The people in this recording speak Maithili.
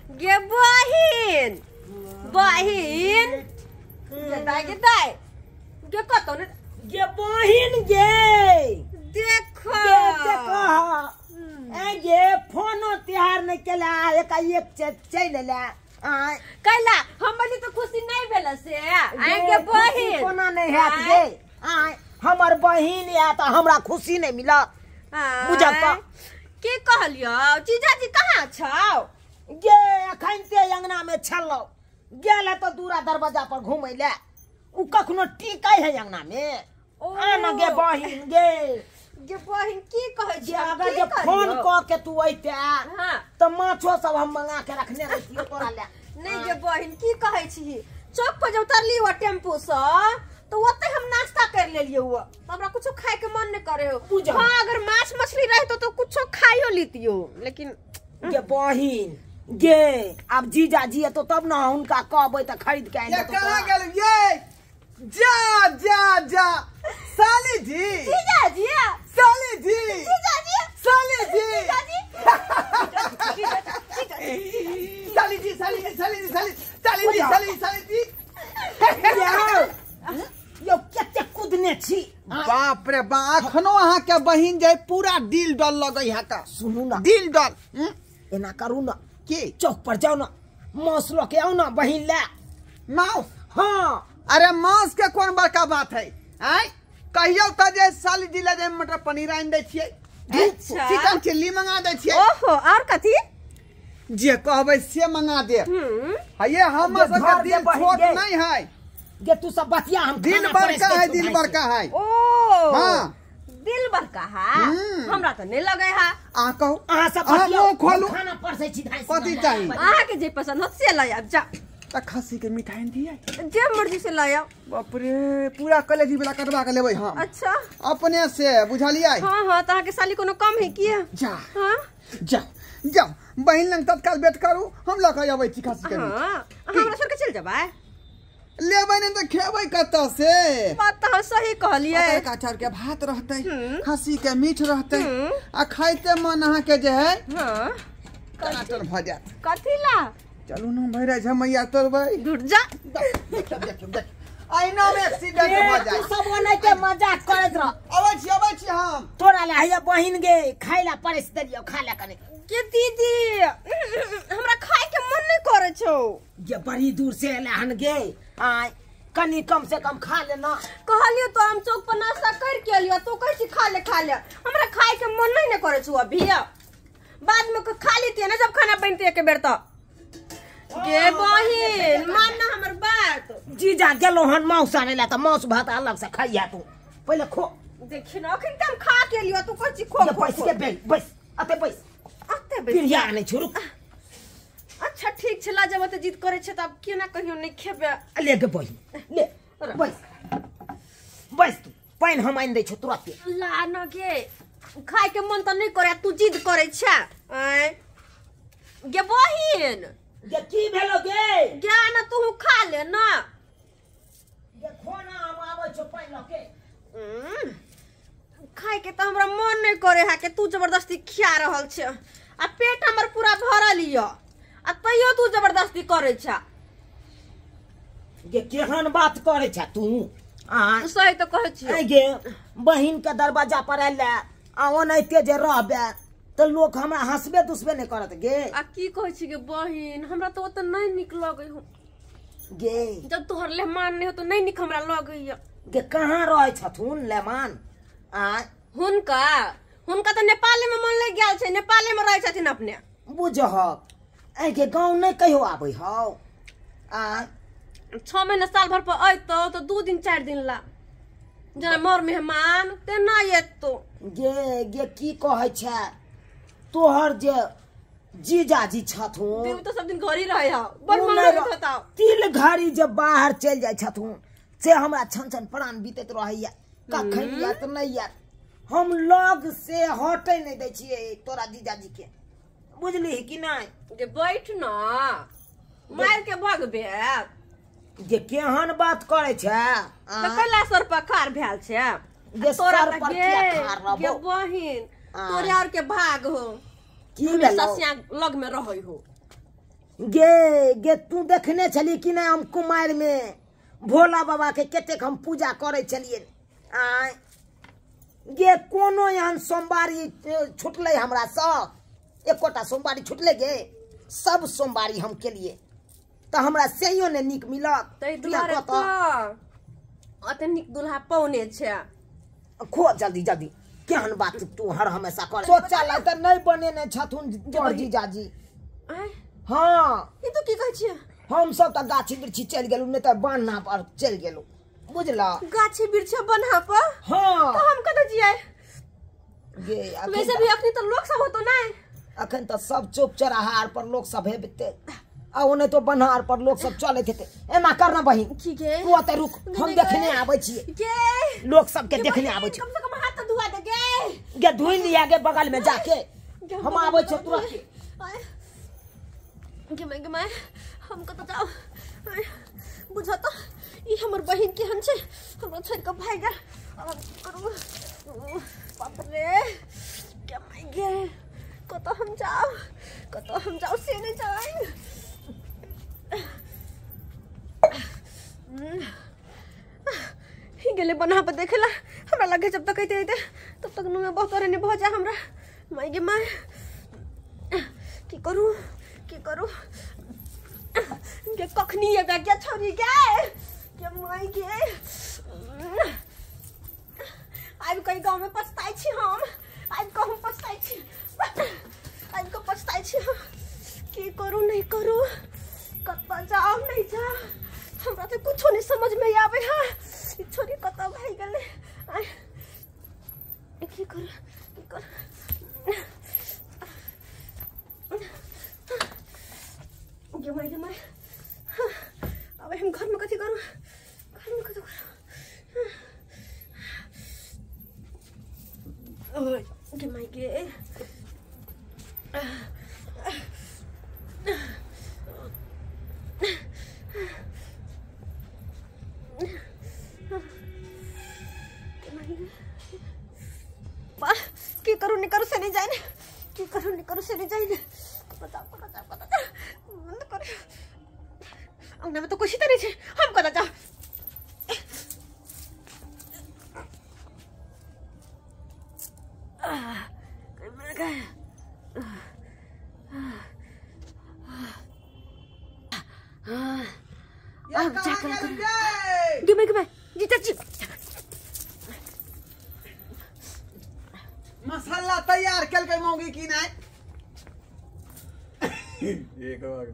गे बहिन बहिन गे दाई गे दाई गे कतौ ने गे बहिन गे देखो गे देखो ए गे फोनो तिहार नहीं केला एकाएक चलि एला। कैला हम तो खुशी नहीं भेल से आए गे बहिन कोना नहीं हैत गे। आय हमर बहिन या त हमरा खुशी नहीं मिलत बुझल त की कहलियो जीजाजी कहाँ छौ? गे अखन ते अंगना में छलौ गेल त दूरा दरवाजा पर घुमै ले उ कखनो टिकै है अंगना में। आन गे बहिन गे गे बहिन की कहै छी? अगर जे फोन क के तू अइते हां त माछो सब हम मंगा के रखने रहितियो तोरा ले। नहीं गे बहिन की कहै छी? चौक पर जब उतरली वो टेम्पू से तो ओते हम नाश्ता कर लेलियो हुआ हमरा कुछो खाए के मन नहीं करे हो। हां अगर माछ मछली रहतो तो कुछो खाइयो लितियो लेकिन गे बहिन गे अब जीजा जी है तो तब ना उनका कहबै त खरीद के आइन। कहां गेल ये? जा जा जा साली जी जीजा जी साली जी जीजा जी साली जी जीजा जी साली जी साली जी साली जी साली साली जी साली साली जी यो कते कुदने छी। बाप रे बा अखनो अहाँ के बहिन जे पूरा दिल डल लगै है त सुनू ना दिल डल एना करू ना के चौक पर जाओ ना मांस ल के आओ ना बहिन ले मांस। हां अरे मांस के कोन बड़का बात है? आय कहियो त जे साली जी ले जे मटर पनीर आनि दै छियै चिकन चिल्ली मंगा दै छियै। ओहो और कथी जे कहबै से मंगा देब। हये हमर सबके दिल छोट नहीं है गे तू सब बतिया हम दिल बड़का है दिल बड़का है। ओ हां दिल बड़का है हमरा त नहीं लगे है। आ कहू अहाँ सब बतिया खोलू खाना परसै छी धाइ कथी चाही अहाँ के जे पसंद हो से लय आब जा त खस्सी के मिठाई दिए जे मर्जी से लय आब। बाप रे पूरा कलेजी वाला कटवा के लेबै हम। अच्छा अपने से बुझलियै? हां हां त अहाँ के साली कोनो कम है की? जा हां जा जा बहिन लंग तत्काल भेट करू हम ल के अबै छी खस्सी के। हां हमरा छोड़ के चल जेबै? लेबै नहीं त खेबै कतऽ से? बात त सही कहलियै। पतरका चाउर के भात रहतै खस्सी के मीठ रहतै आ खाइते मन अहाँ के जे है हां टनाटन भ जायत। कथी ला? चलू ना भैरा झमैया तोड़बै दूर जा देख देख देख आइना में एक्सीडेंट भ जाय। तू सब ओनाहिते मजाक करैत रह। अबै छी हम तोरा ले हैया बहिन गे खाइ ला परसि देलियौ खा ले कने। के दीदी हमरा खाए के मन नहीं करे छौ। गे बड़ी दूर से एला हन गे आय कनी कम से कम खा लेना। कहलियो तो हम चौक पर नाश्ता कर के लियो तू कहै छी खा ले खा ले हमरा खाए के मन नहीं ने करे छौ अभी। बाद में खा लेती ना जब खाना बनते एक बेर त। गे बहिन मान ना हमर बात। जीजा गेलो हन मांस आने ला त मांस भात अलग से खाइया तू पहिले खो। देखी ना अखन त हम खा के लियो तू कहै छी खो खो बैस के बैस बैस अते बैस अते बैस पिरिया नहीं छोड़ू। अच्छा ठीक छै ला जब त जिद करे छै त अब केना कहियो नहीं खेबे। ले गे बहिन ले बैस बैस तू पानि हम आनि दै छौ तुरंत। ला न गे खाए के मन त नहीं करे तू जिद करे छै। आय गे बहिन गे की भेलो गे? गे ना तू खा ले ना। गे खो ना हम आबै छौ पानि ल के। खाए के त हमरा मन नहीं करे है के तू जबरदस्ती खिया रहल छै आ पेट हमर पूरा भरल य आ तैयो तू जबरदस्ती करे छ। गे केहन बात करे छ तू? आ सही त कहै छियै। गे बहिन के दरवाजा पर आयल आ ओनाहिते जे रहबे त लोक हमरा हंसबे दुसबे नहीं करत गे। आ की कहै छी गे बहिन हमरा त ओत नहीं निक लगै हो गे। जब तोहर लेहमान नहीं हो तो नहीं निक हमरा लगै य। गे कहाँ रहै छथुन लेहमान? आ हुनका हुनका त नेपाले में मन लग गेल छै नेपाले में रहै छथिन अपने। बुझहक ऐ गे गाँव नहीं कहियो आबै हौ? आ 6 महीना साल भर पर अयतौ त 2 दिन 4 दिन ला जेना मोर मेहमान तेना एतौ। गे गे की कहै छै तोहर जे जीजाजी छथुन तो सब दिन घर ही रहे हौ बड़ मन लगैत होतौ। तिल घड़ी जे बाहर चलि जाइ छथुन से हमरा छन छन प्राण बीतैत रहैया कखन आयत नहीं आयत हम लग से हटै नहीं दै छियै तोरा जीजाजी के बुझली कि नहीं? गे बैठ न मार के भगबे। गे केहन बात करे छै? त कैला सर पर खार भेल छै गे तोरा सर पर किया खार रहबो? गे बहिन तोरे और के भाग हो की भेलौ? ससिया लग में रहै हो। गे गे तू देखने छली कि नहि हम कुमारि में भोला बाबा के कतेक हम पूजा करै छलियै। आय गे कोनो एहन सोमवारी छुटलै हमरा सब, एकोटा सोमवारी छुटलै गे? सब सोमवारी हम केलियै तऽ हमरा सेहो ने नीक मिलत। ताहि दुआरे तऽ अते नीक दुल्हा पौने छै। खो जल्दी जल्दी, केहन बात तू हर हमेशा कर। शौचालय तऽ नहि बनेने छथुन तोहर जीजाजी। हाँ ई तू की कहै छियै? हम सब तऽ गाछी वृक्षी चलि गेलहुँ, नहि तऽ बान्हा पर चलि गेलहुँ, बुझला? गाछी वृक्ष बन्हा पर? हाँ। तऽ हम कतऽ जियै? गे वैसे भी अखनी तऽ लोक सब होतो नहि। अखन तऽ सब चौक चौराहा पर लोक सब हेबते, आ ओने तो बन्हार पर लोक सब चलैत हेतै। एना कर ना बहिन, की गे? तू ओतऽ रुक, हम देखने आबै छियै। गे लोक सबके देखने आबै छियै। कम से कम हाथ तऽ धुआ दे गे। गे धोइ लिया गे बगल में जाके, हम आबै छियै तुरंत। गे my हम कतऽ जाउ? बुझ तऽ ई हमर बहिन केहन छै, हमरा छोड़ि कऽ भागि गेल। आब हम की करू? बाप रे, गे my गे, कतऽ हम जाउ, कतऽ हम जाउ से नहि जानि। गेलै बन्हा पर देखेला, हमरा लगे जब तक अइते अइते तब तक नुआ बहुत नहीं भऽ जाए हमरा। माय गे my, की करू की करू? गे कखनी एबे गे छौरी गे? गे my गे, आबि कऽ गाँव में पछताइ छी हम, आबि कऽ हम पछताइ छी, आबि कऽ पछताइ छी हम। की करू नहीं करू, कतऽ जाउ नहीं जाउ, हमरा तऽ कुछो नहीं समझ में आबै है। ई छोरी कतऽ भागि गेलै? की करू की करू? गे my गे my, अब हम घर में कथी करू, घर में कथी करू? गे my गे, की करू नहीं करू से नहीं जाए, की करू नहीं करू से नहीं जाए। कतऽ जाउ कतऽ जाउ कतऽ जाउ, बंद कर। अंगना में तो कुछ नहीं छै, हम कतऽ जाउ? अब जा कर गे my जी चाची, मसाला तैयार केलकै मौगी की नहि? एक बार